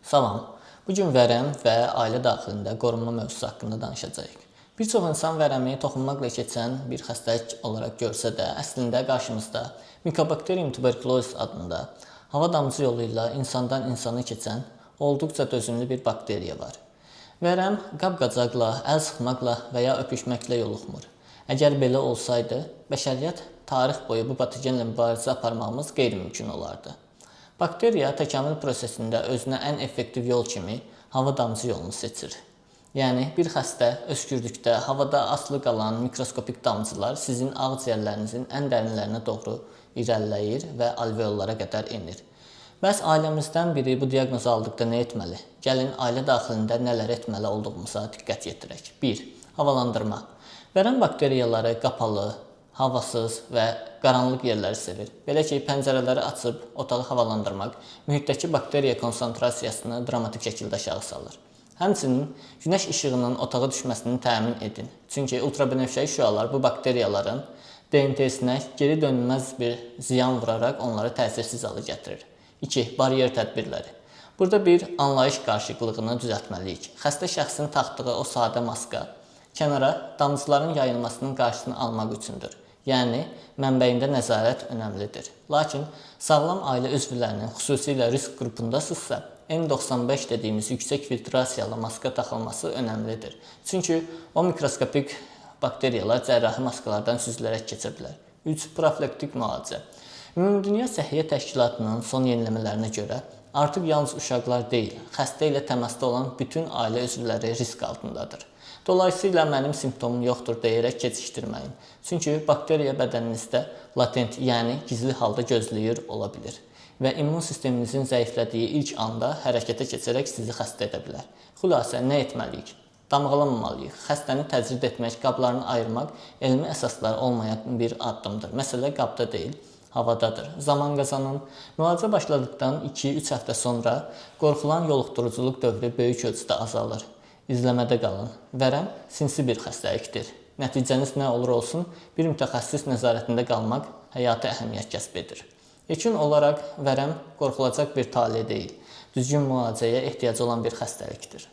Salam. Bu gün vərəm və ailə daxilində qorunma mövzusu haqqında danışacağıq. Bir çox insan vərəmi toxunmaqla keçən bir xəstəlik olaraq görsə də, əslində qarşımızda Mycobacterium tuberculosis adında hava damcı yolu ilə insandan insana keçən olduqca dözümlü bir bakteriya var. Vərəm qab-qacaqla, əl sıxmaqla və ya öpüşməklə yoluxmur. Əgər belə olsaydı, bəşəriyyət tarix boyu bu patogenlə mübarizə aparmağımız qeyri-mümkün olardı. Bakteriya təkamül prosesində özünə ən effektiv yol kimi hava damcı yolunu seçir. Yəni bir xəstə öskürdükdə havada asılı qalan mikroskopik damcılar sizin ağciyərlərinizin ən dərinlərinə doğru irəliləyir və alveollara qədər enir. Bəs ailəmizdən biri bu diaqnozu aldıqda nə etməli? Gəlin ailə daxilində nələr etməli olduğumuza diqqət yetirək. 1. Havalandırma. Vərəm bakteriyaları qapalı, havasız və qaranlıq yerləri sevir. Belə ki, pəncərələri açıb otağı havalandırmaq mühitdəki bakteriya konsantrasiyasını dramatik şəkildə aşağı salır. Həmçinin günəş işığının otağa düşməsini təmin edin. Çünki ultrabənövşəyi şüalar bu bakteriyaların DNT-sinə geri dönməz bir ziyan vuraraq onları təsirsiz hala gətirir. 2. Baryer tədbirləri. Burada bir anlayış qarışıqlığını düzəltməliyik. Xəstə şəxsin taxdığı o sadə maska kənara damcıların yayılmasının qarşısını almaq üçündür. Yəni mənbəyində nəzarət önəmlidir. Lakin sağlam ailə üzvlərinin, xüsusilə risk qrupundasınızsa, N95 dediyimiz yüksək filtrasiyalı maska taxılması önəmlidir. Çünki o mikroskopik bakteriyalar cərrahi maskalardan süzülərək keçə bilər. 3. Profilaktik müalicə. Ümumdünya Səhiyyə Təşkilatının son yeniləmələrinə görə artıq yalnız uşaqlar deyil, xəstə ilə təmasda olan bütün ailə üzvləri risk altındadır. Dolayısıyla mənim simptomum yoxdur deyərək keçişdirməyin. Çünki bakteriya bədəninizdə latent, yəni gizli halda gözləyir ola bilər və immun sisteminizin zəiflədiyi ilk anda hərəkətə keçərək sizi xəstə edə bilər. Xülasə, nə etməliyik? Damğalamamalıyıq. Xəstəni təcrid etmək, qablarını ayırmaq elmi əsasları olmayan bir addımdır. Məsələ qabda deyil, havadadır. Zaman qazanın. Müalicə başladıqdan 2-3 həftə sonra qorxulan yoluxduruculuq dövrü böyük ölçüdə azalır. İzləmədə qalın. Vərəm sinsi bir xəstəlikdir. Nəticəniz nə olur olsun, bir mütəxəssis nəzarətində qalmaq həyati əhəmiyyət kəsb edir. Yekun olaraq vərəm qorxulacaq bir tale deyil, düzgün müalicəyə ehtiyacı olan bir xəstəlikdir.